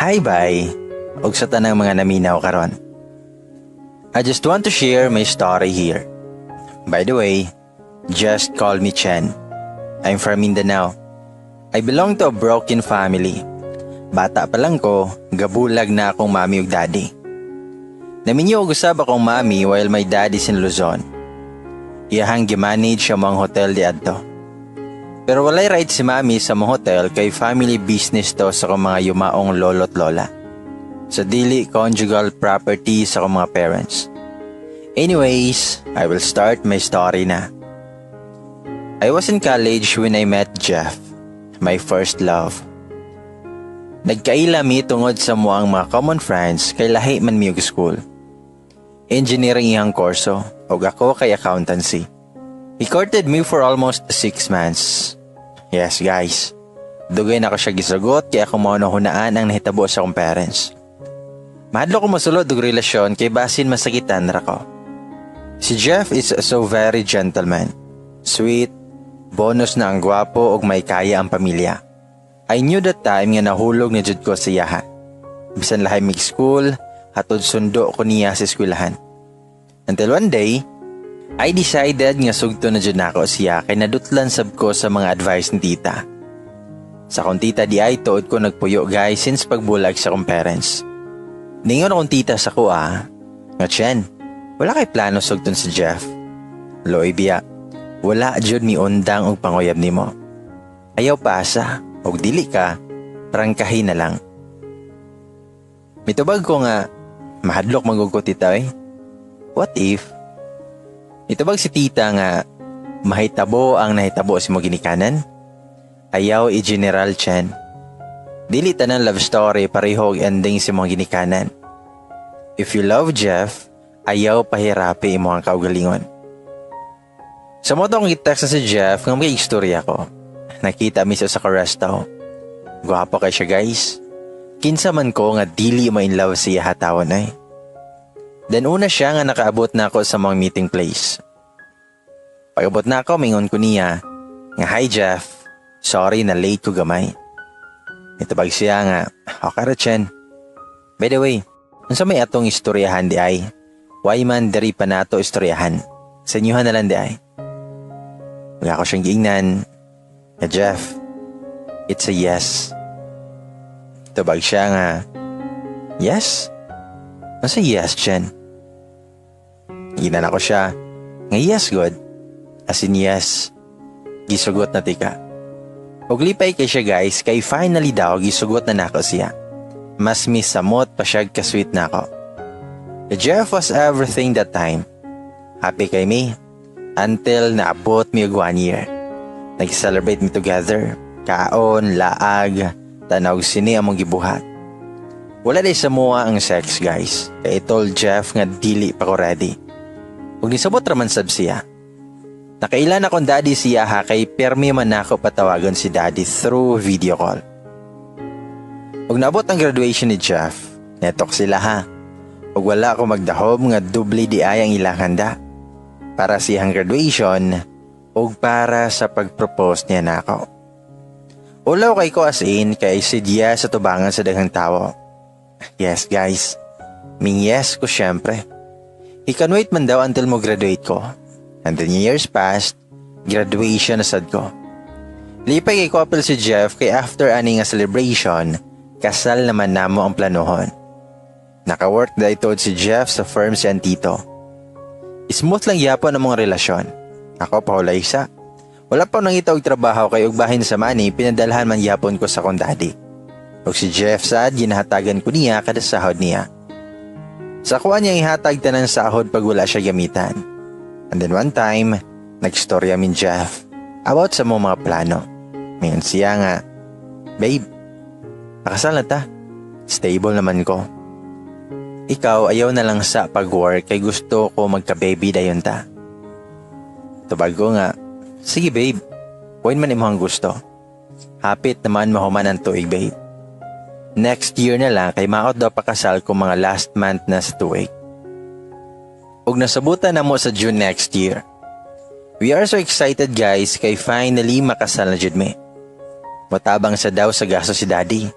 Hi, bye. Og sa tanang mga naminaw karon. I just want to share my story here. By the way, just call me Chen. I'm from Mindanao. I belong to a broken family. Bata pa lang ko, gabulag na akong mami ug daddy. Naminyo og usab akong mami while my dad is in Luzon. Iyahang gimanage ang mga hotel di adto. Pero walay right si mami sa mga hotel kay family business to sa akong mga yumaong lolo't lola. Sa dili conjugal property sa akong mga parents. Anyways, I will start my story na. I was in college when I met Jeff, my first love. Nagkaila mi tungod sa among mga common friends kay lahi man mi og school. Engineering iyang kurso ug ako kay accountancy. He courted me for almost 6 months. Yes, guys. Dugay na ko siya gisugot kay akong mahunahunaan ang nahitabo sa akong parents. Mahadlok ko mosulod og relasyon kay basin masakitan ra ko. Si Jeff is so very gentleman. Sweet, bonus na ang gwapo ug may kaya ang pamilya. I knew that time nga nahulog na jud ko sa iyaha. Bisan lahi mig school, hatod sundo ko niya sa eskwelahan. Until one day, I decided nga sugton na jud nako siya kay nadutlan sab ko sa mga advice ni tita. Sa akong tita di ay tuod ko nagpuyo, guys, since pagbulag sa akong parents. Ningon akong tita sa ko ah, nga, "Chen, wala kay plano sugton si Jeff? Loy biya, wala jud mi undang og panguyab nimo. Ayaw paasa, og dili ka, prangkahin na lang." Mitubag ko nga, "Mahadlok man ko, tita, eh. What if?" Mitubag si tita nga, "Mahitabo ang nahitabo sa imong ginikanan? Ayaw i-general, Chen. Dili tanan love story pareho og ending sa imong ginikanan. If you love Jeff, ayaw pahirapi imong kaugalingon." Sa mao to akong i-text na si Jeff nga may istorya ko. Nakita mi sa resto. Gwapo kay siya, guys. Kinsa man ko nga dili ma in love siya hatawon ay. Then una siya nga nakaabot na ako sa mga meeting place. Pag-abot na ako, mingon ko niya nga, "Hi Jeff, sorry na late ko gamay." Itubag siya nga, "Okay ra, Chen. By the way, unsa may atong istoryahan di ay? Why man diri pa nato istoryahan? Sa inyuhan na lang di ay." Wala ko siyang giingnan nga, "Jeff, it's a yes." Tubag siya nga, "Yes? Unsa yes, Chen?" Giingnan ko siya nga, "Yes, gud. As in yes. Gisugot na tika." Og lipay kay siya, guys, kay finally daw gisugot na nako siya. Mas misamot pa siya ka-sweet nako. Jeff was everything that time. Happy kay mi. Until naabot mi og one year. Nag-celebrate mi together. Kaon, laag, tanaw sine among gibuhat. Wala day sa mua ang sex, guys. Kay told Jeff nga dili pa ko ready. Ug nisabot raman sab siya. Nakailan akong daddy siya ha kay permi man nako patawagon si daddy through video call. Ug naabot ang graduation ni Jeff, netok sila ha. Ug wala ko magdahom nga doble di ay ang ilang handa. Para siyang graduation ug para sa pag-propose niya nako. Ulaw kay ko as in kay sidya sa tubangan sa daghang tawo. Yes, guys, ming yes ko syempre. He can wait man daw until mo graduate ko. And then years passed, graduation na sad ko. Lipay kay ko apil si Jeff kay after ani nga celebration, kasal naman namo ang planuhon. Naka-work na ito si Jeff sa firm si Antito. Smooth lang yapon ang mga relasyon. Ako pahulay sa. Wala pa nangita og trabaho kay og bahin sa money pinadalhan man yapon ko sa akong daddy. Og si Jeff sad ginahatagan ko niya kada sahod niya. Sa kuha niya ihatag tanan sahod pag wala siya gamitan. And then one time, nagstorya min Jeff about sa mga plano. Mayon siya nga, "Babe, pakasal na ta. Stable naman ko. Ikaw ayaw na lang sa pag-work kay gusto ko magka-baby dayon ta." Tubag ko nga, "Sige babe, kuhin man imong gusto. Hapit naman mahuman ang tuig, babe." Next year na lang kay maot daw pakasal ko mga last month na sa tuig. Ug nasabutan na mo sa June next year. We are so excited, guys, kay finally makasal na jud mi. Motabang sa daw sa gasto si daddy.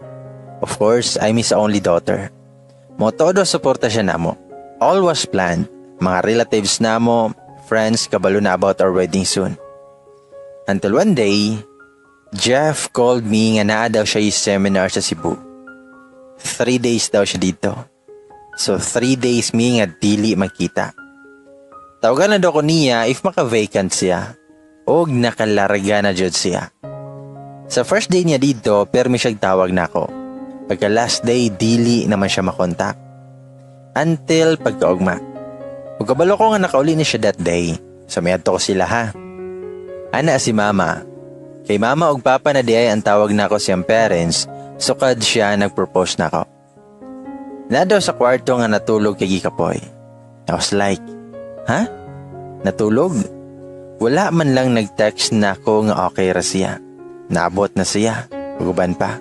Of course, I'm his only daughter. Mo todo suporta siya namo. All was planned. Mga relatives namo, friends, kabalo na about our wedding soon. Until one day, Jeff called me nga naa daw siya seminar sa Cebu. 3 days daw siya dito. So 3 days mi nga dili magkita. Tawagan na daw ko niya if maka-vacant siya. Og nakalarga na jud siya. Sa first day niya dito, permi siya tawag nako. Pagka last day, dili naman siya makontak. Until pagkaugma. Ug kabalo ko nga nakauli ni siya that day. So miadto ko sila ha. Ana si Mama. Kay Mama ug Papa na diay ang tawag nako siyang parents, sukad siya nagpropose nako. Na daw sa kwarto nga natulog kay gikapoy. I was like, "Ha? Natulog?" Wala man lang nag-text nako nga okay ra siya. Naabot na siya. Uguban pa.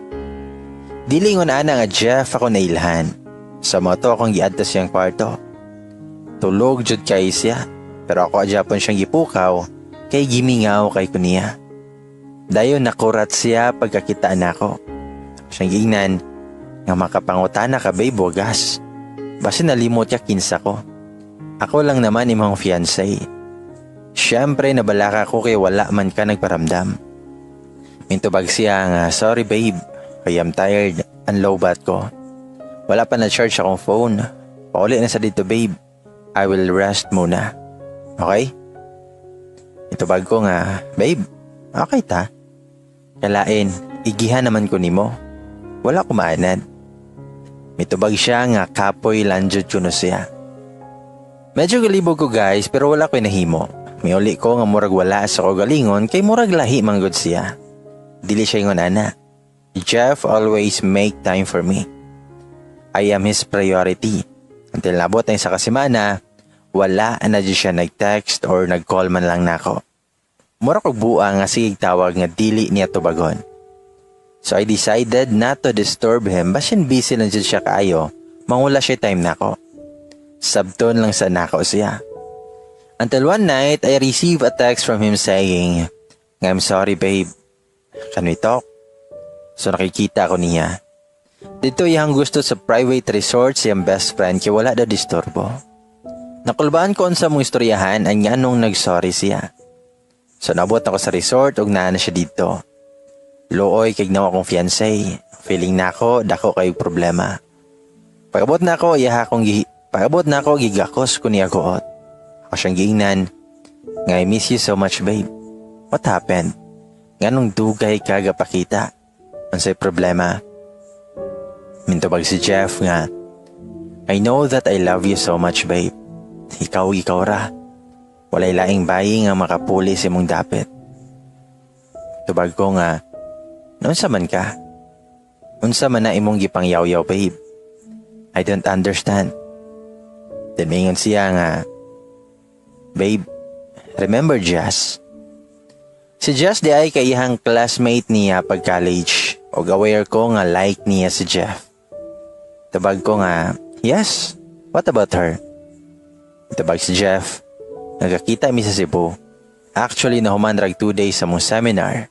Dili ngon ana nga Jeff ako nailhan. Sa moto akong giadto siyang kwarto. Tulog jud kay siya. Pero ako gyapon siyang gipukaw kay gimingaw kay ko niya. Dayon nakurat siya pagkakita nako. Siyang giingnan nga, "Makapangutana ka, babe, wagas. Basi nalimot ka kinsa ko. Ako lang naman imong fiancé. Siyempre nabalaka ko kay wala man ka nagparamdam." Mintubag siya nga, "Sorry babe, I am tired, ang lowbat ko. Wala pa na-charge akong phone. Pauli na sa dito, babe. I will rest muna. Okay?" Itubag ko nga, "Babe, okay ta. Kalain, igihan naman ko nimo. Wala ko maanad." Mitubag siya nga kapoy lang jud kuno siya. Medyo galibog ko, guys, pero wala ko nahimo. Miuli ko nga murag wala sa ko galingon kay murag lahi manggod siya. Dili siya ingon ana. Jeff always make time for me. I am his priority. Until nabot na sa kasimana, wala na jud siya nag-text or nag-call man lang nako. Mura kog buang nga sige tawag nga dili niya tubagon. So I decided not to disturb him basin busy lang jud siya kaayo, mangula siya time nako. Sabton lang sa nako siya. Until one night, I received a text from him saying, "I'm sorry, babe. Can we talk?" So nakikita ko niya. Dito iyang gusto sa private resort siyang best friend kay wala daw disturbo. Nakulbaan ko unsa mong istoryahan ang nganong nagsorry siya. So nabot ako sa resort ug naa na siya dito. Luoy kay nawa akong fiancé. Feeling nako dako kay problema. Pag-abot na ako, iyaha akong gi pag-abot na ako, gigakos ko niya guot. Ako siyang giingnan nga, "I miss you so much, babe. What happened? Nganong dugay ka gapakita? Unsay problema?" Mintubag si Jeff nga, "I know that I love you so much, babe. Ikaw, ikaw ra. Walay laing bayi nga makapuli sa imong dapit." Tubag ko nga, "Unsa man ka? Unsa man na imong gipangyaw-yaw, babe? I don't understand." Then mingon siya nga, "Babe, remember Jazz?" Si Jazz di ay kaihang classmate niya pag college. Og aware ko nga like niya si Jeff. Tubag ko nga, "Yes, what about her?" Tubag si Jeff, "Nagkakita mi sa Cebu. Actually, nahuman rag 2 days sa mong seminar.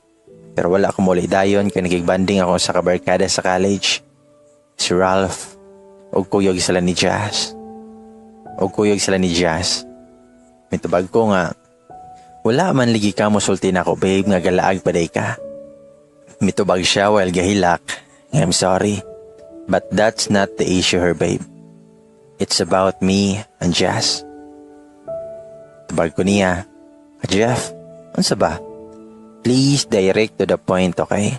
Pero wala ko muli dayon kay nagigbanding ako sa kabarkada sa college. Si Ralph, og kuyog sila ni Jazz. Og kuyog sila ni Jazz." Mitubag ko nga, "Wala man ligi ka mo sulti nako, babe, nga galaag pa day ka." Mitubag siya while gahilak, "I'm sorry. But that's not the issue here, babe. It's about me and Jazz." Tubag ko niya, "Jeff, unsa ba? Please direct to the point, okay?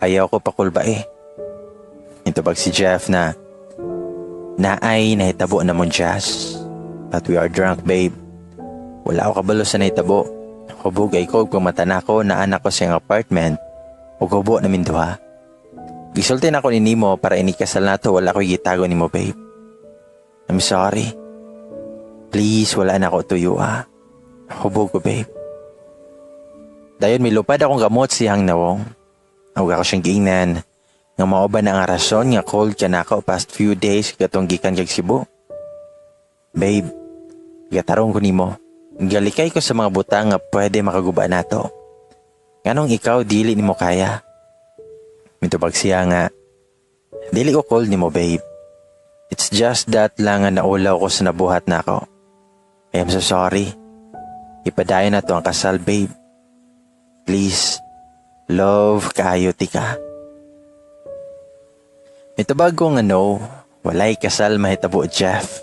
Ayaw ko pakulba eh." Itubag si Jeff na, "Naay nahitabo na mo, Jazz. But we are drunk, babe. Wala ako kabalo sa nahitabo. Hubog ay ko kung mata nako na anak ko siyang apartment ug hubo namin duha. Gisulti na ako ni Nimo para inikasal nato. Wala ko gitago nimo, babe. I'm sorry. Please, wala na ako tuyo ah. Hubog ko, babe." Dayon milupad akong gamot siyang nawong. Ug ako siyang giingnan nga, "Mao ba na ang rason nga cold ka nako past few days katong gikan kag Cebu? Babe, gatarong ko nimo. Galikay ko sa mga butang nga pwede makaguba nato. Nganong ikaw dili nimo kaya?" Mitubag siya nga, Dili ko cold nimo, babe. It's just that lang nga naulaw ko sa nabuhat nako. I am so sorry. Ipadayon nato ang kasal, babe. Please, love kaayo tika. Mitubag ko nga no, walay kasal mahitabo, Jeff.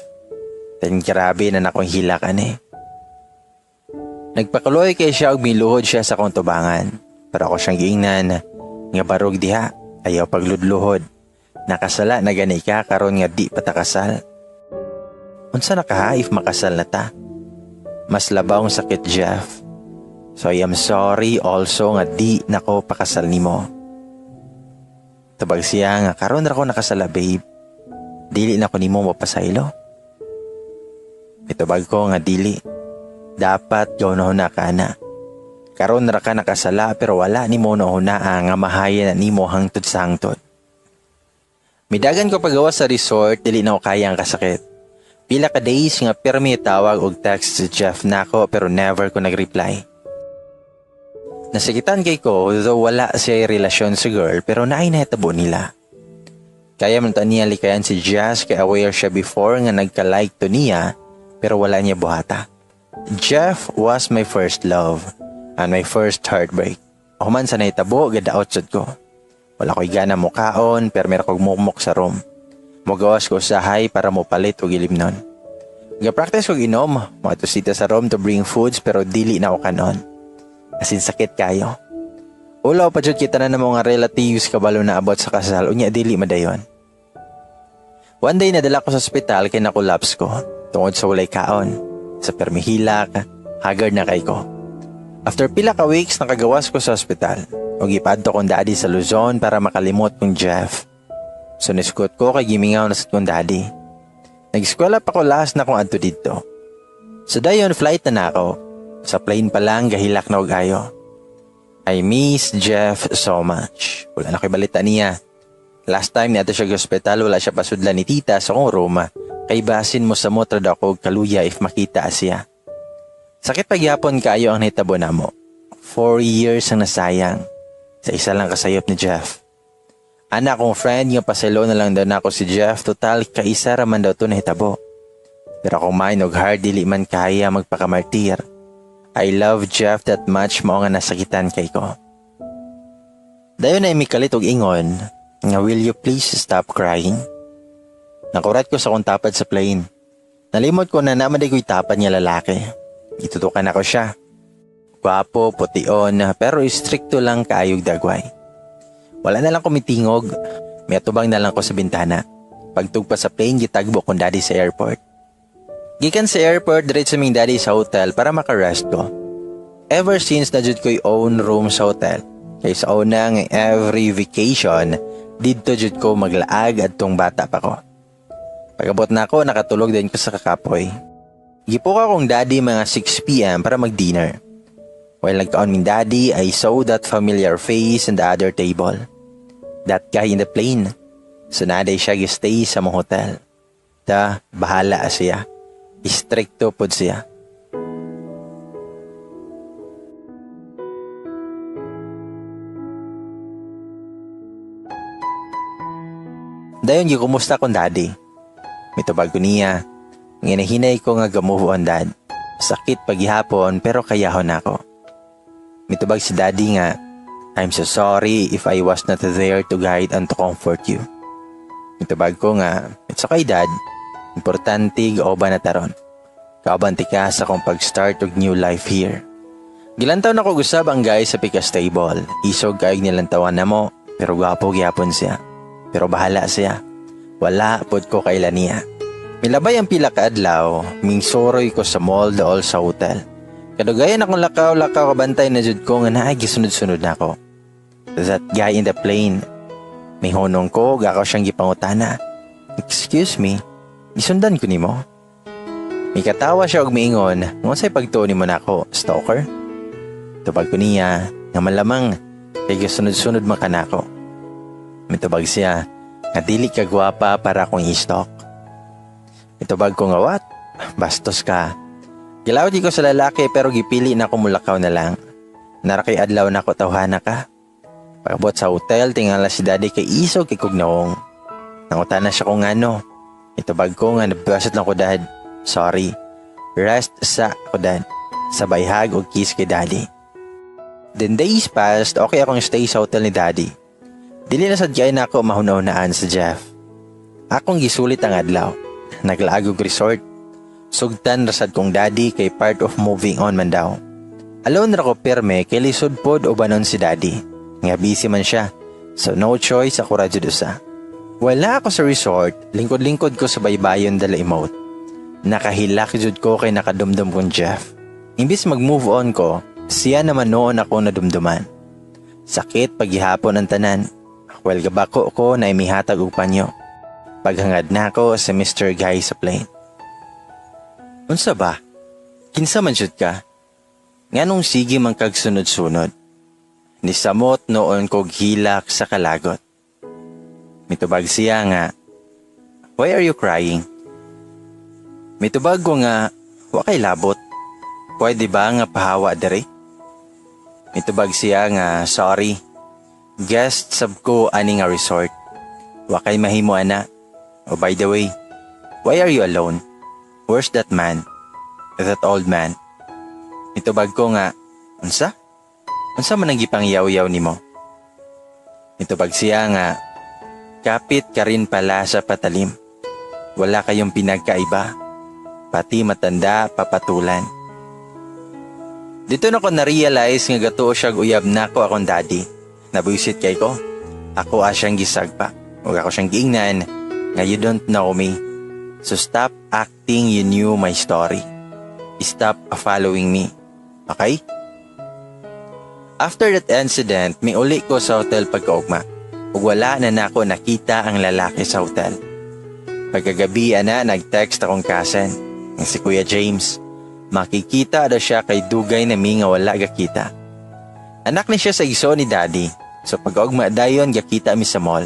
Then grabe na nakong hilak ani. Nagpakuloy kay siya og miluhod siya sa akong tubangan. Pero ako siyang giingnan nga barog diha, ayaw pagludluhod. Nakasala na gani ka karon nga di pa ta kasal. Unsa na ka if makasal na ta? Mas labawng sakit, Jeff. So I am sorry also nga di nako pakasal nimo. Tubag siya nga karon ra ko nakasala, babe. Dili na ko nimo mapasaylo. Mitubag ko nga dili. Dapat gawon na ka na. Karon ra ka nakasala pero wala nimo nahunaa nga mahaya na nimo hangtod sa hangtod. Midagan ko pagawas sa resort, dili na ko kaya ang kasakit. Pila ka days nga pirmi tawag og text si Jeff nako pero never ko nag-reply. Nasakitan kay ko though wala siya relasyon sa girl pero naay nahitabo nila. Kaya man ta niya likayan si Jazz kay aware siya before nga nagka-like to niya pero wala niya buhata. Jeff was my first love and my first heartbreak. Human sa nahitabo, gadaot sad ko. Wala ko'y gana mukaon pero meron kong mukmok sa room. Mugawas ko usahay para mopalit og ilimnon. Ga-practice kog inom, moadto sita sa room to bring foods pero dili na ako kanon. Asin sakit kayo. Ulaw pa jud kita na ng mga relatives kabalo na abot sa kasal unya dili madayon. One day nadala ko sa ospital kay na-collapse ko tungod sa walay kaon. Sa permihilak, haggard na kay ko. After pila ka weeks nakagawas ko sa ospital. Ug ipadto kong daddy sa Luzon para makalimot kong Jeff. So nisukot ko kay gimingaw na sa kong daddy. Nag-eskwela pa ko last na kong adto didto. So dayon flight na nako. Sa plane pa lang gahilak na og ayo. I miss Jeff so much. Wala na ko'y balita niya. Last time niadto siya ospital, wala siya pasudlan ni tita sa akong room. Kay basin mo sa motra daw ko kaluya if makita siya. Sakit pagyapon kaayo ang nahitabo namo. 4 years ang nasayang. Sa isa lang kasayop ni Jeff. Ana akong friend nga paselo na lang daw nako si Jeff, total kaisa ra man daw to nahitabo. Pero akong mind og heart dili man kaya magpakamartir. I love Jeff that much mao nga nasakitan kay ko. Dayon ay mikalit og ingon nga will you please stop crying? Nakurat ko sa akong tapad sa plane. Nalimot ko na naman ko'y tapad niya lalaki. Itutukan ako siya. Gwapo, pution, pero istrikto lang kaayog dagway. Wala na lang kumitingog. May atubang na lang ko sa bintana. Pagtugpa sa plane, gitagbo kong daddy sa airport. Gikan sa airport, diretso ming daddy sa hotel para makarest ko. Ever since na jud ko'y own room sa hotel. Kay sa unang every vacation, didto jud ko maglaag adtong bata pa ko. Pag-abot na ako, nakatulog din ko sa kakapoy. Gipuka kong daddy mga 6 p.m. para mag-dinner. While nagkaon ming daddy, I saw that familiar face in the other table. That guy in the plane. So naday siya stay sa mong hotel. Ta, bahala siya. Istrikto pod siya. Dayon gikumusta kong daddy. Mitubag ko niya. Nginahinay ko nga ga-move on, dad. Sakit paghihapon pero kayahon ako. Mitubag si daddy nga, I'm so sorry if I was not there to guide and to comfort you. Mitubag ko nga, it's okay, dad. Importante gaoban na taron. Kauban ka sa akong pag-start og new life here. Gilantaw na ko gusab ang guy sa pikas table. Isog kayog nilantawan na mo, pero gwapo gyapon siya. Pero bahala siya. Wala pod ko kailan niya. Milabay ang pila ka adlaw, mingsoroy ko sa mall dool sa hotel. Kadugayan akong lakaw-lakaw kabantay na jud ko nga naay gisunod-sunod na ako. That guy in the plane. May honong ko, gakaw siyang gipangutana. Excuse me, gisundan ko nimo? Mikatawa siya og miingon, unsay pagtuo nimo nako, stalker? Tubag ko niya, nga malamang kay gisunod-sunod man kanako. Mitubag siya, nga dili ka gwapa para akong i-stalk. Mitubag ko nga what? Bastos ka. Gilawd ko sa lalaki pero gipili na ako mulakaw na lang. Narakay adlaw na ako tawhana ka. Pag-abot sa hotel, tingala si daddy kay isog kay kog naong. Nangutana siya kung ano. Itubag ko nga nabwasit lang ko, Dad. Sorry. Rest sa ko, Dad. Sabay hug og kiss kay Daddy. Then days passed, okay akong stay sa hotel ni Daddy. Dili na sad kay nako mahuna-hunaan si Jeff. Akong gisulit ang adlaw. Naglaag og resort. Sugtan ra sad kong daddy kay part of moving on man daw. Alone ra ko pirme kay lisod pod ubanon si Daddy. Nga busy man siya. So no choice, ako ra jud usa. Wala ako sa resort, lingkod-lingkod ko sa baybayon dala emote. Nakahilak jud ko kay nakadumdum kong Jeff. Imbis mag-move on ko, siya naman noon ako nadumduman. Sakit paghihapon ang tanan. Well, gabako ko na imihatag og panyo. Paghangad na ako sa Mr. Guy sa plane. Unsa ba? Kinsa man jud ka? Nganong sige man kag sunod-sunod? Nisamot noon kog hilak sa kalagot. Mitubag siya nga, "Why are you crying?" Mitubag ko nga, "Wa kay labot. Pwede ba nga pahawa diri?" Mitubag siya nga, "Sorry. Guest sab ko ani nga resort. Wa kay mahimo ana. Oh, by the way, why are you alone? Where's that man? That old man?" Mitubag ko nga, "Unsa? Unsa man ang gipangyaw-yaw nimo?" Mitubag siya nga, "Kapit ka rin pala sa patalim. Wala kayong pinagkaiba. Pati matanda papatulan." Dito na ko na-realize nga gatuo siya uyab nako akong daddy. Nabuisit kay ko. Ako siyang gisagpa. Ug ako siyang giingnan nga, "You don't know me. So stop acting you knew my story. Stop following me. Okay?" After that incident, may uli ko sa hotel pagkaugma. Ug wala na nako nakita ang lalaki sa hotel. Pagkagabi ana, nag-text akong cousin, nga si Kuya James. Makikita daw siya kay dugay na mi nga wala gakita. Anak ni siya sa igsoon ni Daddy. So pagkaugma dayon, gakita mi sa mall.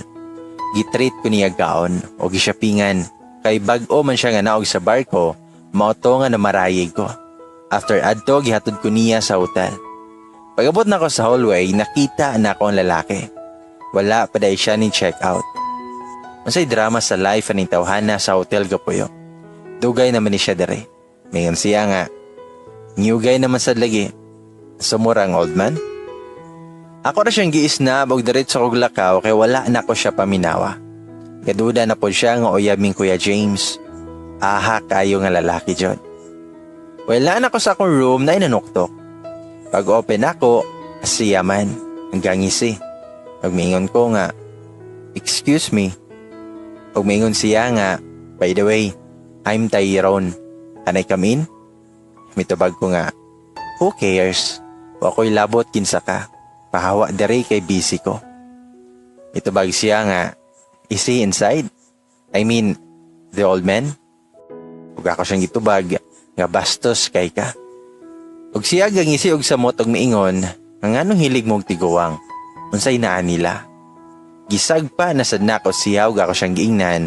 Gitreat ko niya kaon o gishoppingan. Kay bag-o man siya nga naog sa barko, mao to nga namarayig ko. After adto, gihatod ko niya sa hotel. Pag-abot na ko sa hallway, nakita na ako ang lalaki. Wala pa diay siya ni check out. Unsay drama sa life aning tawhana sa hotel gapuyo? Dugay naman ni siya dere. Mingon siya nga, "New guy naman sad lagi. Sumura ang old man." Ako ra siyang giisnab og diretso kog lakaw kay wala na ko siya paminawa. Gaduda na po siya nga uyab ming Kuya James. Aha kayo nga lalaki jud. Wala na ko sa akong room na inanuktok. Pag open ako, siya man, ang gangisi. Pag miingon ko nga, "Excuse me." Pag miingon siya nga, "By the way, I'm Tyrone. Can I come in?" Mitubag ko nga, "Who cares? Wa ko'y labot kinsa ka. Pahawa dere kay busy ko." Mitubag siya nga, "Is he inside? I mean, the old man?" Ug ako siyang gitubag nga, "Bastos kay ka." Ug siya gangisi og samot og miingon nga, "Nganong hilig mong tiguwang? Unsay naa nila?" Gisagpa na sad nako siya ug ako siyang giingnan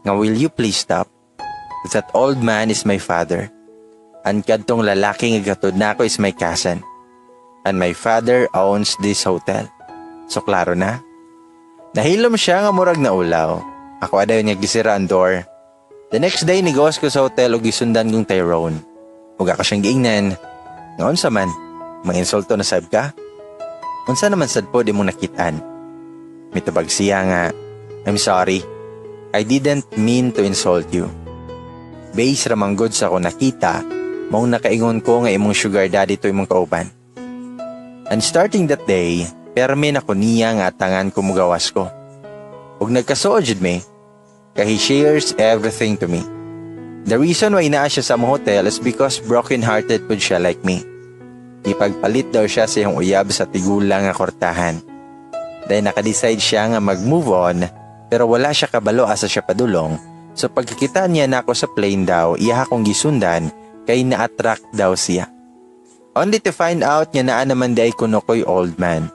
nga, "Will you please stop? That old man is my father. And kadtong lalaki nga gatod nako is my cousin. And my father owns this hotel. So klaro na?" Nahilom siya nga murag naulaw. Ako adayon nga gisira ang door. The next day, nigawas ko sa hotel ug gisundan kong Tyrone. Ug ako siyang giingnan nga, "Unsa man, manginsulto na sab ka? Unsa naman sad po di mo nakitaan?" Mitubag siya nga, "I'm sorry. I didn't mean to insult you. Base ra man gud sa ako nakita, maong nakaingon ko nga imong sugar daddy to imong kauban." And starting that day, permi na ko niya nga atangan ko mugawas ko. Ug nagkasuod jud mi, kay he shares everything to me. The reason why naa siya sa among hotel is because broken-hearted pud siya like me. Ipagpalit daw siya sa iyang uyab sa tigulang nga kortahan. Dahil nakadecide siya nga mag-move on, pero wala siya kabalo asa siya padulong. So pagkakita niya nako sa plane daw, iya akong gisundan kay na-attract daw siya. Only to find out nga naa naman diay kuno ko'y old man.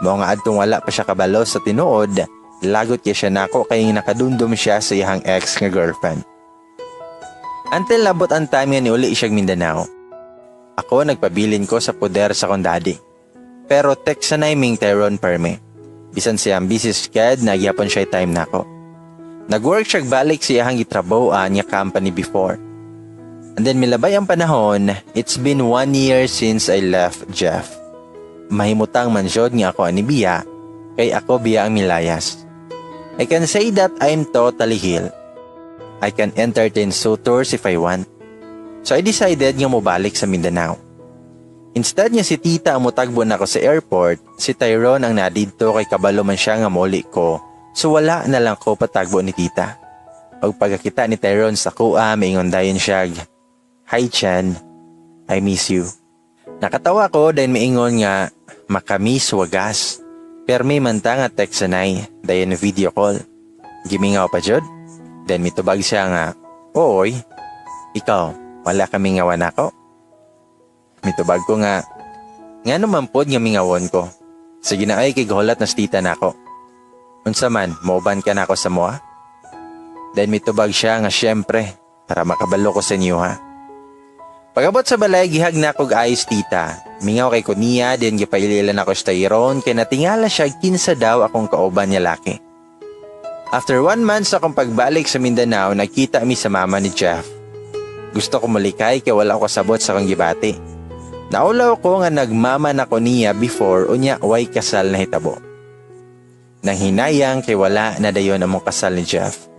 Mao nga adtong wala pa siya kabalo sa tinuod, lagot kay siya nako kay nakadumdum siya sa iyang ex nga girlfriend. Until nabot ang time nga niuli siya Mindanao. Ako, nagpabilin ko sa poder sa kong daddy. Pero text sa ming Tyrone perme. Bisan siyang busy sked, nagyapon siya time nako. Nag-work siya balik sa iyang gitrabahoan nga company before. And then milabay ang panahon, it's been one year since I left Jeff. Mahimutang man jud nga ako ani biya, kay ako biya ang milayas. I can say that I'm totally healed. I can entertain suitors if I want. So I decided nga mobalik sa Mindanao. Instead nga si tita ang mutagbo nako sa airport, si Tyrone ang nadidto kay kabalo man siya nga muli ko, so wala na lang ko patagbo ni tita. Pag pagkakita ni Tyrone sa akoa, maingon dayon siya, "Hi Chan, I miss you." Nakatawa ko dahil maingon nga, "Makamiss wagas. Permi man ta nga text sanay, dayon video call. Gimingaw pa jud?" Then mitubag siya nga, "Ooy, ikaw, wala ka mingawan nako?" Mitubag ko nga, "Nga naman pod nga mingawon ko? Sige na ay kay gahulat na si tita nako. Unsa man, mauban ka nako sa amoa?" Then mitubag siya nga, "Syempre, para makabalo ko sa inyo ha." Pagabot sa balay, gi-hug na kog ayos tita. Mingaw kay ko niya, then gipaililan ako sa Tyrone kay natingala siya kinsa daw akong kauban niya laki. After one month sa akong pagbalik sa Mindanao, nagkita mi sa mama ni Jeff. Gusto ko mulikay kay wala ko kasabot sa akong gibati. Naulaw ko nga nagmama na ko niya before unya way kasal na hitabo. Nang hinayang kay wala na dayon among kasal ni Jeff.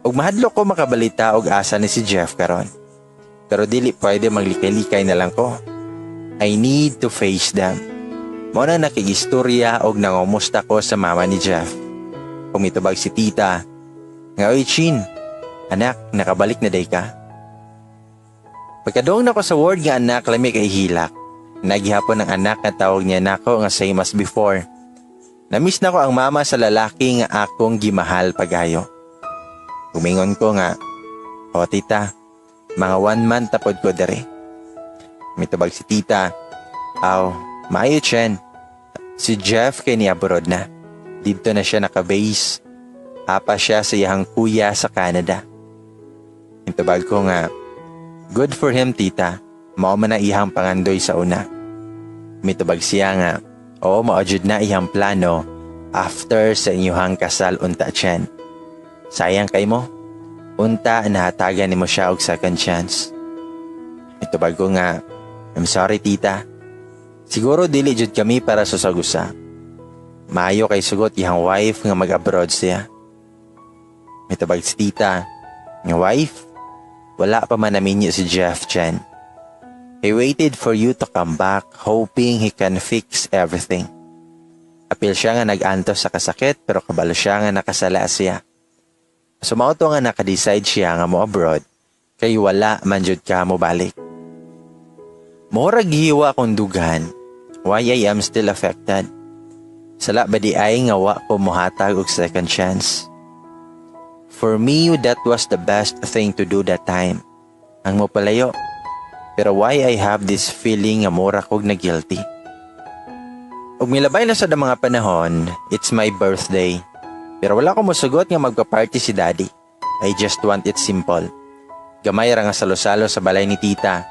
Ug mahadlok ko makabalita og asa ni si Jeff karon. Pero dili pwede maglikay-likay na lang ko. I need to face them. Mao na nakigistorya og nangumusta ko sa mama ni Jeff. Pumitubag si tita nga, "Oy Chin, anak, nakabalik na day ka." Pagkadong nako sa word nga anak, lami kay hilak. Nagihapon ang anak nga tawag niya nako nga same as before. Namiss nako ang mama sa lalaki nga akong gimahal pagayo. Umingon ko nga, "O tita, mga one month tapod ko dere." Mitubag si tita, "Aw, maayo Chen. Si Jeff kay ni abroad na. Dito na siya nakabase. Apa siya sa iyang kuya sa Canada." Mitubag ko nga, "Good for him, tita. Mao man na iyang pangandoy sa una." Mitubag siya nga, "Oo, mao jud na iyang plano after sa inyuhang kasal unta, Chen. Sayang kay mo. Unta nahatagan nimo siya og second chance." Mitubag ko nga, "I'm sorry, tita. Siguro dili jud kami para sa sagusa. Maayo kay sugot iyang wife nga mag-abroad siya." Mitubag si tita, nga, "Wife? Wala pa man naminyo si Jeff, Chen. He waited for you to come back, hoping he can fix everything. Apil siya nga nag-antos sa kasakit pero kabalo siya nga nakasala siya. So mao to nga naka-decide siya nga mo abroad kay wala man jud ka mo balik." Murag gihiwa akong dughan. Why I am still affected? Sala ba di ay nga wa ko mohatag og second chance? For me, that was the best thing to do that time. Ang mopalayo. Pero why I have this feeling nga mura kog na guilty? Ug milabay na sa mga panahon, it's my birthday. Pero wala ko mosugot nga magpa-party si daddy. I just want it simple. Gamay ra nga salo-salo sa balay ni tita.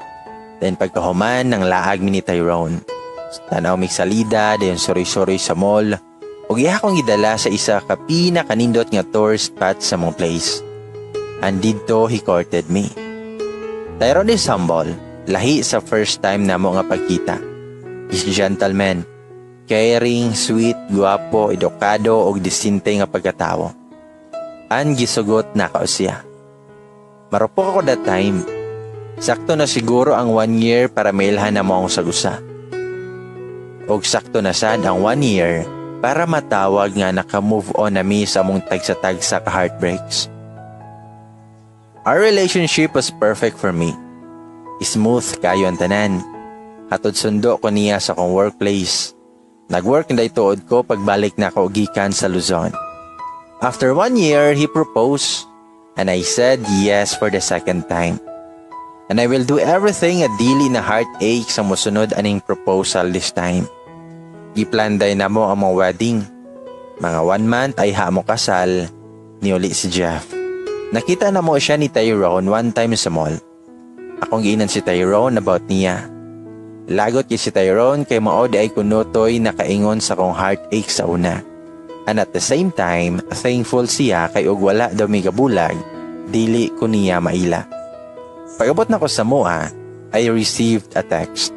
Then pagkahuman ng laag mi ni Tyrone. Tanaw mig salida, dayon suroy-suroy sa mall. Ug iya akong gidala sa isa ka pinakanindot nga tourist spot sa mong place. And didto he courted me. Tyrone is humble, lahi sa first time namo nga pagkita. He's gentleman, caring, sweet, guwapo, edukado ug disente nga pagkatawo. An gisugot nako siya. Marupok ako that time. Sakto na siguro ang one year para mailhan na mo ang sagusa. Og sakto na sad ang one year para matawag nga naka-move on na mi sa among tagsa-tagsa ka heartbreaks. Our relationship was perfect for me. Smooth kayo ang tanan. Hatod sundo ko niya sa akong workplace. Nag-work na tuod ko pagbalik na ako gikan sa Luzon. After one year, he proposed and I said yes for the second time. And I will do everything nga dili na heartache sa musunod aning proposal this time. Giplan day namo ang mga wedding. Mga one month ay ha mo kasal, niuli si Jeff. Nakita na mo siya ni Tyrone one time sa mall. Akong giinan si Tyrone about niya. Lagot kay si Tyrone kay mao di ay kunutoy nakaingon sa kong heartache sa una. And at the same time, thankful siya kay og wala daw mi gabulag, dili ko niya maila. Pag-abot nako sa amoa, I received a text.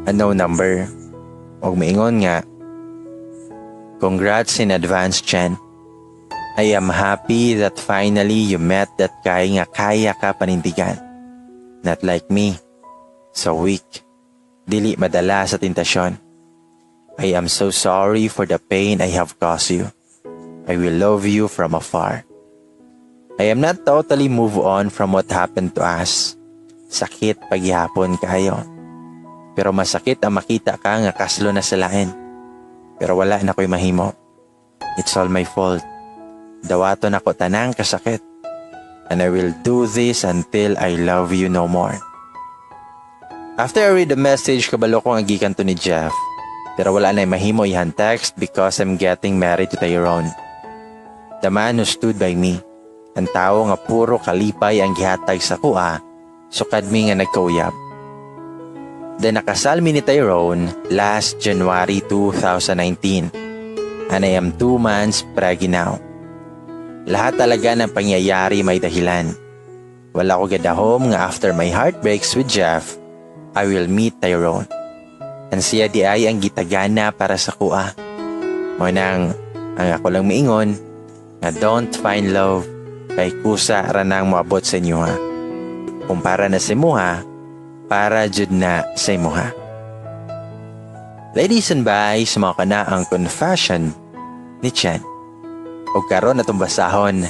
A no number. Og miingon nga, "Congrats in advance, Chen. I am happy that finally you met that guy nga kaya ka panindigan. Not like me. So weak. Dili madala sa tentasyon. I am so sorry for the pain I have caused you. I will love you from afar. I am not totally move on from what happened to us. Sakit paghihapon kayo. Pero masakit ang makita ka nga kaslo na sa lain. Pero wala na ko'y mahimo. It's all my fault. Dawaton nako tanang kasakit. And I will do this until I love you no more." After I read the message, kabalo ko nga gikan to ni Jeff. Pero wala na mahimo ihan text because I'm getting married to Tyrone. The man who stood by me. Ang tao nga puro kalipay ang gihatag sa akoa, sukad mi nga nagkauyab. Then nakasal mi ni Tyrone last January 2019. And I am 2 months pregnant now. Lahat talaga ng pangyayari may dahilan. Wala ko gadahom nga after my heartbreaks with Jeff, I will meet Tyrone. And siya diay ang gitagana para sa akoa. Mao nang ang ako lang miingon nga don't find love kay kusa ra nang moabot sa inyo ha. Kung para na sa imuha, para jud na sa imuha. Ladies and guys, mao kana ang confession ni Chen. O karon atong basahon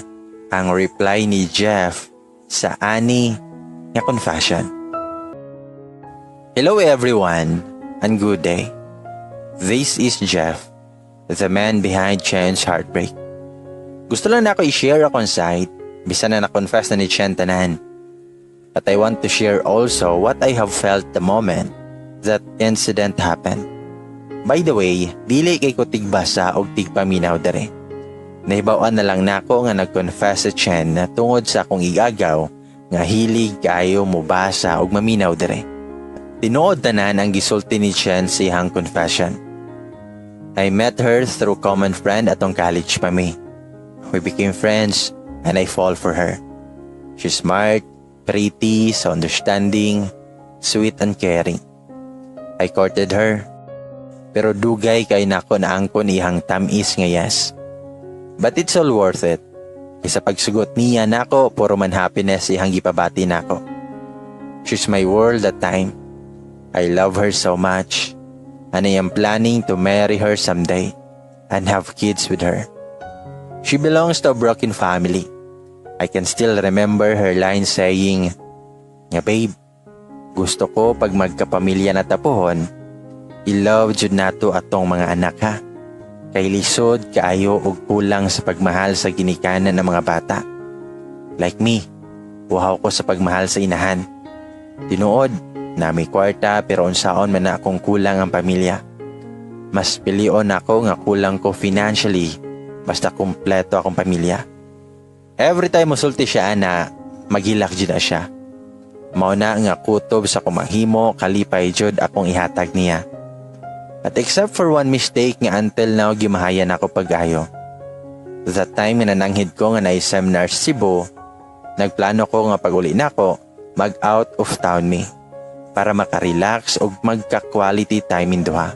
ang reply ni Jeff sa ani nga confession. "Hello everyone and good day. This is Jeff, the man behind Chen's heartbreak. Gusto lang nako i-share akong side, bisan na na-confess na ni Chen tanan. But I want to share also what I have felt the moment that incident happened. By the way, dili kay ko tigbasa og tigpaminaw dere. Nahibaw-an na lang nako nga nag-confess si Chen na tungod sa akong igagaw nga hilig kaayo mobasa og maminaw dere. Tinuod tanan ang gisulti ni Chen sa iyang confession. I met her through common friend atong college pa mi. We became friends and I fall for her. She's smart, pretty, so understanding, sweet and caring. I courted her. Pero dugay kay nako naangkon iyang tamis nga yes. But it's all worth it. Kay sa pagsugot niya nako, puro man happiness iyang gipabati nako. She's my world that time. I love her so much. And I am planning to marry her someday and have kids with her. She belongs to a broken family. I can still remember her line saying, nga 'Babe, gusto ko pag magkapamilya na ta pohon, i-love jud nato atong mga anak ha. Kay lisod kaayo og kulang sa pagmahal sa ginikanan ng mga bata. Like me, uhaw ko sa pagmahal sa inahan. Tinuod, naa mi kwarta pero unsaon man na akong kulang ang pamilya. Mas pilion ako nga kulang ko financially basta kumpleto akong pamilya.' Every time musulti siya ana, maghilak jud na siya. Mao na nga kutob sa akong mahimo, kalipay jud akong ihatag niya. But except for one mistake nga until now gimahayan ako pag-ayo. That time nga nananghid ko nga naay seminar sa Cebu, nagplano ko nga pag-uli nako, mag out of town mi para makarelax og magka-quality time ming duha.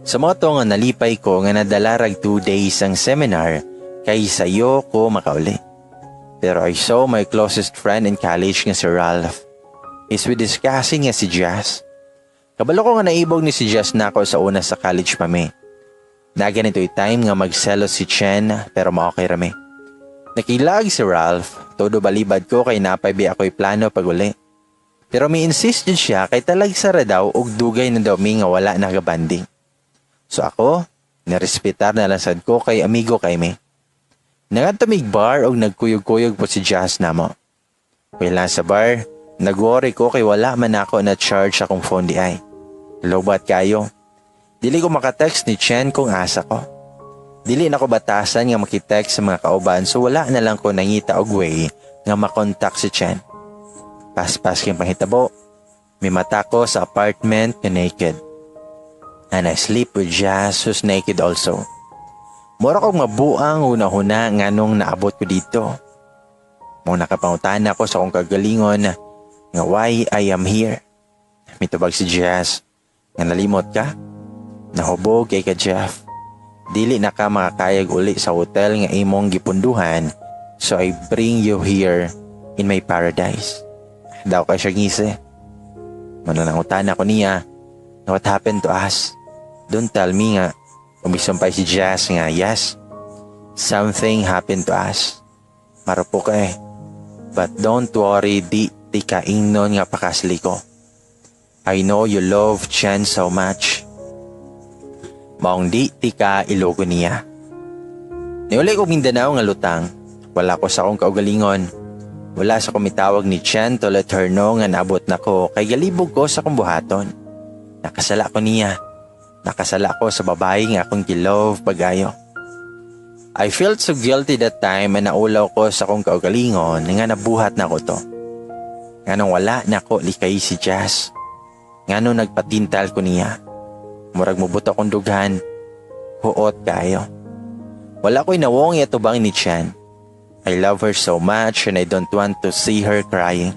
Sa mao to nga nalipay ko nga nadala rag 2 days ang seminar kay sayo ko makauli. Pero I saw my closest friend in college nga si Ralph. He's with his cousin nga si Jazz. Kabalo ko nga naibog ni si Jazz nako sa una sa college pa mi. Na ganito'y time nga magselos si Chen pero ma-okay rami. Nakilag si Ralph, todo balibad ko kay naa pa bi ako'y plano pag uli. Pero mi insist jud siya kay talagsa ra daw og dugay na daw mi nga wala nagabanding. So ako, nirespetar na lang sad ko kay amigo kay mi. Nangadto mig bar og nagkuyog-kuyog po si Jazz namo. While sa bar, nagworry ko kay wala man ako na charge akong phone diay. Lowbat kayo. Dili ko makatext ni Chen kung asa ko. Dili na ko batasan nga makitext sa mga kauban so wala na lang ko nangita og way nga makontak si Chen. Paspas kay panghitabo, mimata ko sa apartment nga naked. And I sleep with Jazz, who's naked also. Mura kog mabuang una-una nganong naabot ko didto. Mao nakapangutana ko sa akong kaugalingon nga why I am here. Mitubag si Jazz nga nalimot ka? Nahubog kay ka, Jeff. Dili na ka makakayag uli sa hotel nga imong gipunduhan, so I bring you here in my paradise. Daw kay siya ngisi. Mananangutan ako niya, "What happened to us? Don't tell me nga." Umisumpay si Jazz nga yes, something happened to us. Marupo ka eh. But don't worry, di ti kaingnon nga pakasli ko. I know you love Chen so much. Maong di ti ka ilogo niya. Niuli ko Mindanao nga lutang. Wala ko sa akong kaugalingon. Wala sa kumitawag ni Chen to let her know nga naabot na ko kay galibog ko sa akong buhaton. Nakasala ko niya. Nakasala ko sa babae nga akong gilove pagayo. I felt so guilty that time and naulaw ko sa akong kaugalingon nga nabuhat na ko to. Nganong wala na ko likay si Jazz? Nganong nagpatintal ko niya? Murag mubuto akong dughan. Huot kayo. Wala ko'y nawong yatubang ni Chan. I love her so much and I don't want to see her crying.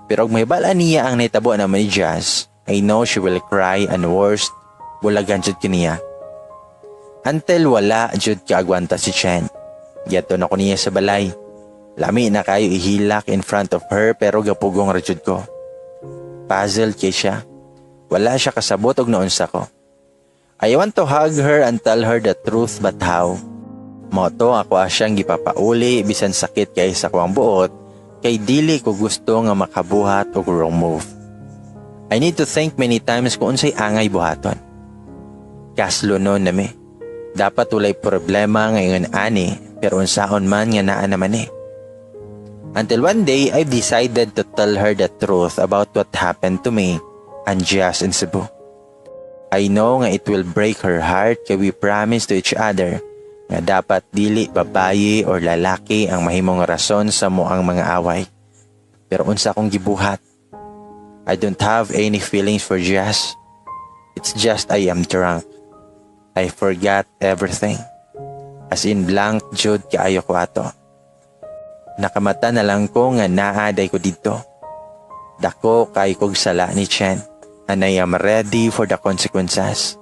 Pero og mahibal-an niya ang nahitabo naman ni Jazz, I know she will cry and worst, bulagan jud kiniya. Until wala jud kaagwanta si Chen. Giadto na ko niya sa balay. Lami na kayo ihilak in front of her pero gapugong ra jud ko. Puzzled kay siya. Wala siya kasabot og naunsa ko. I want to hug her and tell her the truth, but how? Mao to ako siyang gipapauli bisan sakit kay sa kuang buot kay dili ko gusto nga makabuhat og wrong move. I need to think many times kung unsay angay buhaton. Kaslo nun nami. Dapat walay problema ngayon ani, pero unsaon man nga naa naman eh. Until one day, I decided to tell her the truth about what happened to me and Jazz in Cebu. I know nga it will break her heart kay we promise to each other nga dapat dili babaye or lalaki ang mahimong rason sa moang mga away. Pero unsa akong gibuhat? I don't have any feelings for Jazz. It's just I am drunk. I forgot everything. As in blank jud kaayo ko ato. Nakamata na lang ko nga naa diay ko didto. Dako kay kog sala ni Chen and I am ready for the consequences.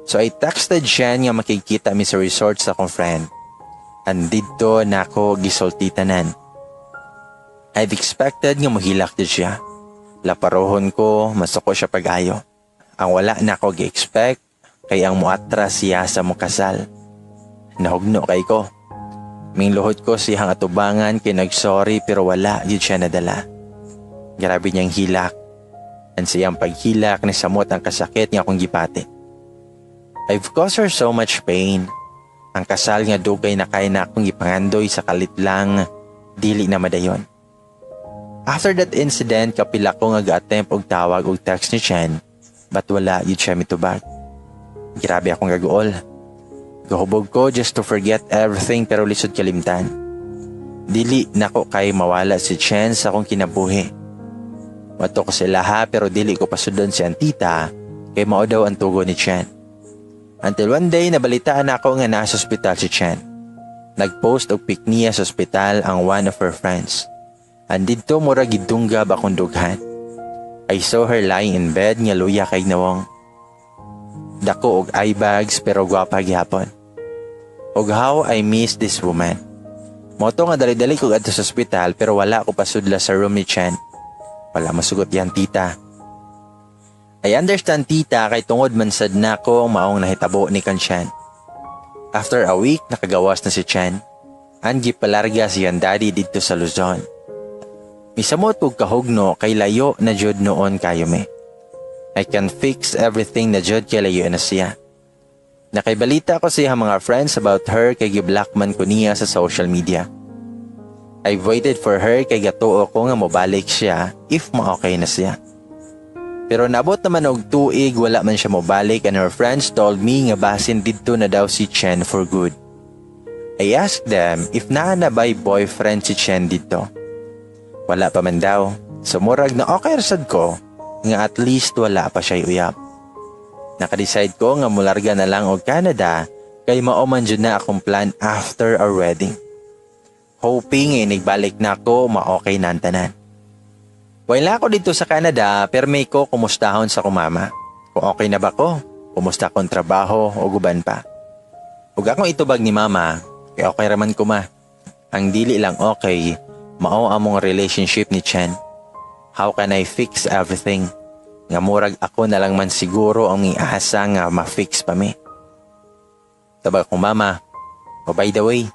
So I texted Chen nga makikita mi sa resort sa akong friend. And didto nako gisulti tanan. I've expected nga mohilak jud siya. Laparohon ko, masuko siya pag-ayo. Ang wala na ako gi-expect kay ang muatras siya sa mukasal. Nahugno kay ko. Mingluhod ko siyang atubangan kay nagsorry pero wala jud siya nadala. Grabe niyang hilak. And siyang paghilak ni samot ang kasakit nga akong gipati. I've caused her so much pain. Ang kasal nga dugay na kay na akong gipangandoy sa kalit lang, dili na madayon. After that incident, kapila ko nga ga-attempt og tawag og text ni Chen, but wala jud siya mitubag. Grabe akong gaguol. Gahubog ko just to forget everything pero lisod kalimtan. Dili nako kay mawala si Chen sa akong kinabuhi. Mato ko sila ha, pero dili ko pasudon si tita kay mao daw ang tugo ni Chen. Until one day, nabalitaan ako nga nasa ospital si Chen. Nagpost og pic niya sa ospital ang one of her friends. And didto mura gidunggab akong dughan. I saw her lying in bed nga luya kay nawong. Dako og eye bags pero gwapa gihapon. Og how I miss this woman. Mao to nga dali-dali ko adto sa ospital pero wala ko pasudla sa room ni Chen. Wala masugot yan, tita. I understand, tita, kay tungod man sad nako maong nahitabo ni kan Chen. After a week, nakagawas na si Chen. And gipalarga siyang daddy didto sa Luzon. Misamot kog kahugno kay layo na jud noon kayo me. I can fix everything na jud kay layo na siya. Nakaibalita ko sa iyang mga friends about her kay giblock man ko niya sa social media. I've waited for her kay gatuo ko nga mobalik siya if ma-okay na siya. Pero nabot naman og tuig, wala man siya mobalik and her friends told me nga basin didto na daw si Chen for good. I asked them if naa na ba'y boyfriend si Chen didto. Wala pa man daw. So murag na okay sad ko nga at least wala pa siya uyab. Nakadecide ko nga mularga na lang og Canada Kay mao man jud na akong plan after our wedding. Hoping nga inigbalik na ako, ma-okay na ang tanan. While ako dito sa Canada, permi ko kumustahon sa akong mama. Kung okay na ba ko, kumusta akong trabaho o guban pa. Ug akong itubag ni mama, kay okay raman ko, ma. Ang dili lang okay, mao among relationship ni Chen. How can I fix everything? Nga murag ako na lang man siguro ang iasa nga ma-fix pa mi. Tubag akong mama, "Oh, by the way,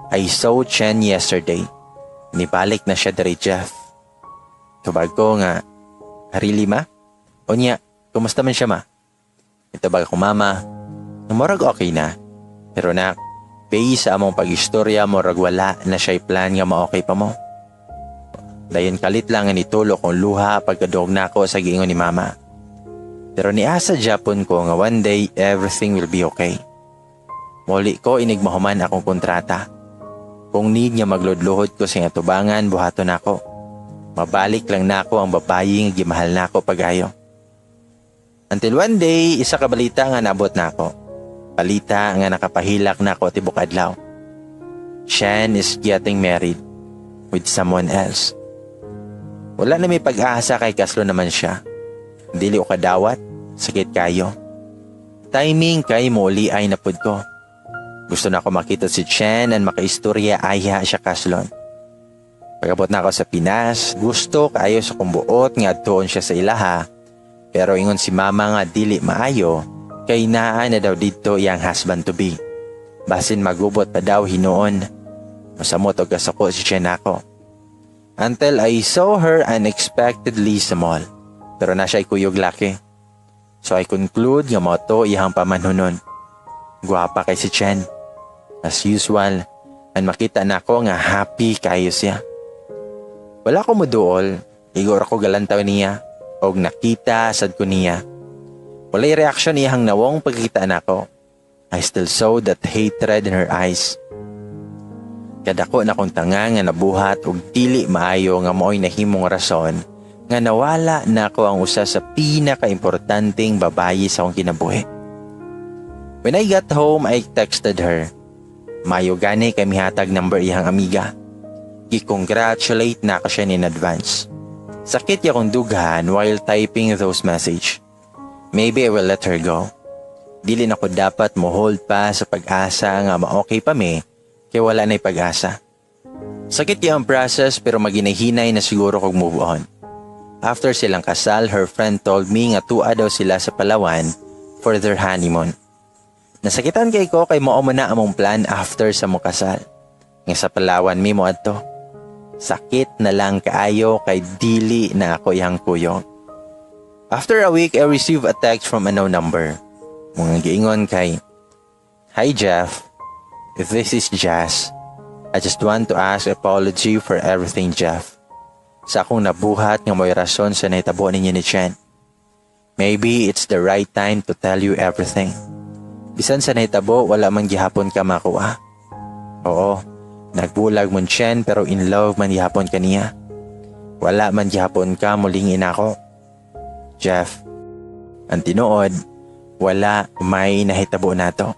I saw Chen yesterday. Nibalik na siya diri, Jeff." Tubag ko nga, "Really, ma? Unya, kumusta man siya, ma?" Itubag akong mama, murag okay na. "Pero nak, base sa among pag-istorya, murag wala na siya plan nga ma-okay pa mo." Dayon kalit lang nga nitulo kong luha pagkadungog nako sa giingon ni mama. Pero niasa gyapon ko nga one day everything will be okay. Muli ko inig mahuman akong kontrata. Kung need nga magludluhod ko sa tubangan, buhaton nako. Mabalik lang nako ang babayi nga gimahal nako pagayo. Until one day, isa ka balita nga naabot nako. Balita nga nakapahilak nako tibok adlaw. Shan is getting married with someone else. Wala na may pag-asa kay kaslo naman siya. Dili ko kadawat, sakit kayo. Timing kay muli ay napud ko. Gusto na ako makita si Chen and makaistorya ayha siya kaslon. Pagabot na ako sa Pinas, gusto kaayo sa kong buot nga adtuon siya sa ilaha. Pero ingon si mama nga dili maayo kay naa na daw didto iyang husband to be. Basin magubot pa daw hinuon. Masamot og kasuko si Chen ako. Until I saw her unexpectedly sa mall. Pero na siya kuyog laki. So I conclude nga mao to iyang pamanhunon. Guwapa kay si Chen. As usual, and makita na ako nga happy kayo siya. Wala ko muduol, igor ako galantaw niya, og nakita sad ko niya. Walay reaksyon iyang nawong pagkita nako. I still saw that hatred in her eyes. Kadako na kong tanga nga nabuhat og dili maayo nga mao'y nahimong rason nga nawala nako ang usa sa pinakaimportanteng babayi sa akong kinabuhi. When I got home, I texted her. Mayo gani kay mihatag number iyang amiga. Gi-congratulate na ako siya in advance. Sakit ya kong dughan while typing those message. Maybe I will let her go. Dili na ko dapat mo hold pa sa pag-asa nga ma-okay pa mi kay wala na'y pag-asa. Sakit yung process pero maginahinay na siguro kog move on. After silang kasal, her friend told me nga tua daw sila sa Palawan for their honeymoon. Nasakitan kay ko kay mao man na among plan after sa mo kasal. Nga sa Palawan mi mo adto. Sakit na lang kaayo kay dili na ako iyang kuyog. After a week, I received a text from a no number. Mga giingon kay, "Hi Jeff, this is Jazz. I just want to ask apology for everything, Jeff. Sa akong nabuhat nga mo'y rason sa nahitabo ninyo ni Chen. Maybe it's the right time to tell you everything. Bisan sa nahitabo, wala man gihapon ka makuha. Oo, nagbulag mon Chen pero in love man gihapon ka niya. Wala man gihapon ka muling inako. Jeff, ang tinuod, wala may nahitabo nato."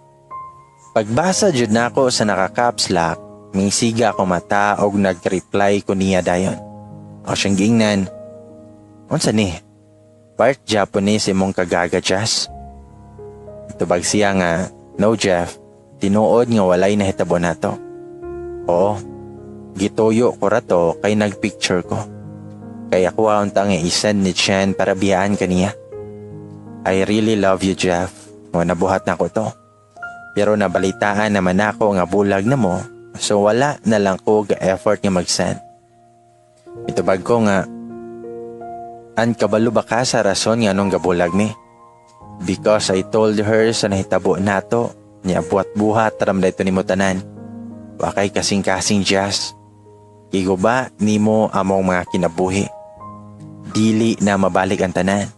Pagbasa jud nako sa naka-caps lock, misiga ako mata og nag-reply ko niya dayon. Ako siyang giingnan, "Unsa ni? Part Japanese imong kagaga, Jazz?" Tubag siya nga, "No Jeff, tinuod nga walay nahitabo nato. Oo, gituyo ko rato kay nagpicture ko. Kaya ako unta nga isend ni Chen para biyaan kaniya. I really love you, Jeff. O nabuhat na ko to. Pero nabalitaan naman ako nga bulag na mo, so wala na lang ko ga-effort nga mag-send." Itubag ko nga, "An kabalo ba ka sa rason nga anong gabulag mi? Because I told her sa nahitabo nato, niya buhat-buhat taram dayto nimo tanan. Wakay kasing-kasing, Jazz. Giguba nimo among mga kinabuhi. Dili na mabalik ang tanan.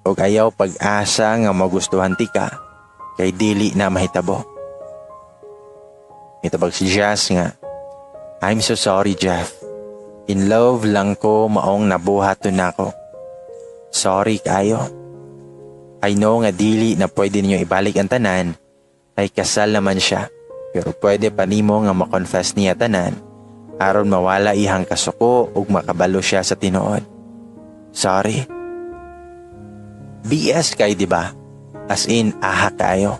Og ayaw pag-asa nga magustuhan ti ka, kay dili na mahitabo." Mitubag si Jazz nga, "I'm so sorry, Jeff. In love lang ko maong nabuhat to nako. Sorry kayo. I know nga dili na pwede ninyo ibalik ang tanan, Ay kasal naman siya, pero pwede pa nimo nga ma-confess niya tanan aron mawala ihang kasuko ug makabalo siya sa tinuod. Sorry. BS kay, di ba? As in, aha kayo.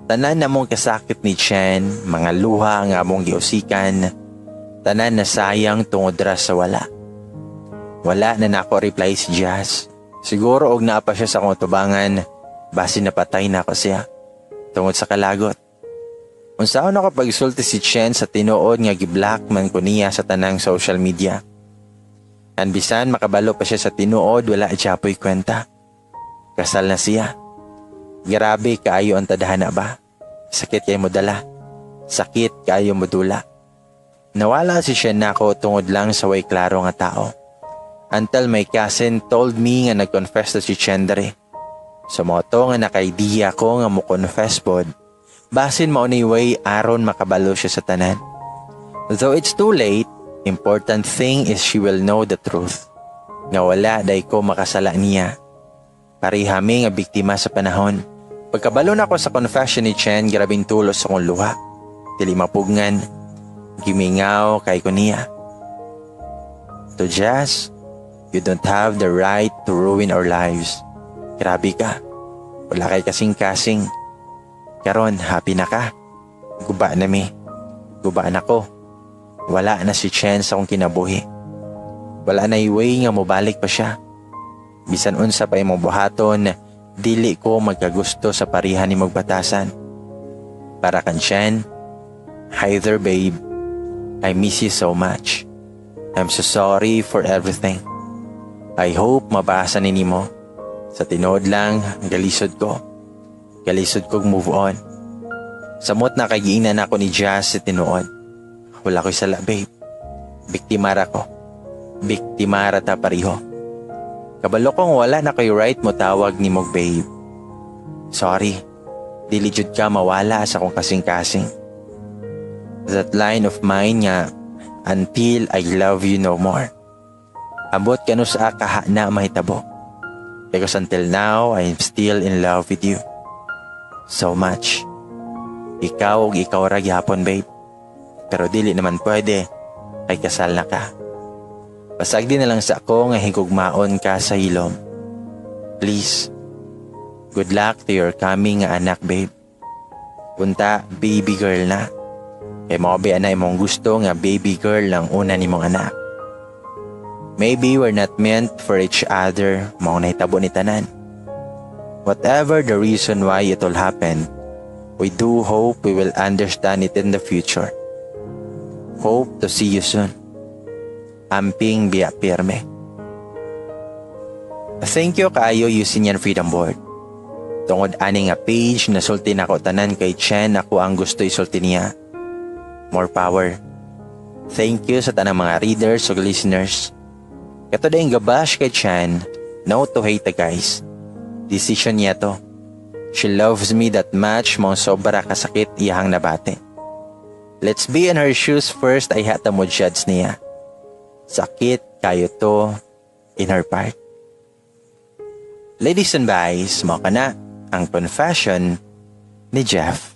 Tanan na mong kasakit ni Chen, mga luha nga among giusikan, tanan na sayang tungod ra sa wala. Wala na nako reply si Jazz. Siguro og naa pa siya sa akong tubangan, basin napatay na ako siya tungod sa kalagot. Unsaon ako pagsulti si Chen sa tinuod nga gi-block man ko niya sa tanang social media? And bisan makabalo pa siya sa tinuod, wala gyapoy kwenta. Kasal na siya. Grabe kaayo ang tadhana ba? Sakit kay mo dala. Sakit kaayo mo dula. Nawala si Chen nako tungod lang sa way klaro nga tao. Until my cousin told me nga nag-confess na si Chen dere. So mao to nga naka-idea ko nga mo confess pod. Basin mao ni way aron makabalo siya sa tanan. Though it's too late, important thing is she will know the truth. Nga wala day ko makasala niya. Pareha mi nga biktima sa panahon. Pagkabalo na ako sa confession ni Chen, grabing tulos akong luha. Dili mapugngan. Gimingaw kay ko niya. To Jazz, you don't have the right to ruin our lives. Grabe ka. Wala kay kasing-kasing. Karon, happy na ka. Guba na mi. Guba na ko. Wala na si Chen sa akong kinabuhi. Wala na way nga mobalik pa siya. Bisan unsa pa imong buhaton, dili ko magkagusto sa parihan ni magbatasan. Para kan Chen, hi there, babe. I miss you so much. I'm so sorry for everything. I hope mabasa ni nimo. Sa tinuod lang, galisod ko. Galisod kog move on. Samot na kay giingnan ako ni Jazz sa tinuod. Wala ko'y sala, babe. Biktima ra ko. Biktima ra ta pareho. Kabalo kong wala na ko'y right mo tawag ni mog babe. Sorry. Dili jud ka mawala sa akong kasing-kasing. That line of mine nga, "Until I love you no more." Ambot kanu sa kaha na mahitabo. Because until now, I am still in love with you. So much. Ikaw ug ikaw ra gyapon, babe. Pero dili naman pwede kay kasal na ka. Pasagdi na lang sa ako nga higugmaon ka sa hilom. Please. Good luck to your coming nga anak, babe. Punta, baby girl na. Kay mao ba na imong gusto nga baby girl lang una nimong anak. Maybe we're not meant for each other, mao nahitabo ni tanan. Whatever the reason why it all happened, we do hope we will understand it in the future. Hope to see you soon. Amping biya pirme. Thank you kaayo, Usinian Freedom Board. Tungod ani nga page, nasulti nako tanan kay Chen ako ang gusto isulti niya. More power. Thank you sa tanang mga readers ug listeners. Kato dayong gabash kay Chen, no to hate the guys. Decision niya to. She loves me that much mong sobra kasakit iyahang nabate. Let's be in her shoes first ay hata mo judge niya. Sakit kayo to in her part. Ladies and guys, mao kana ang confession ni Jeff.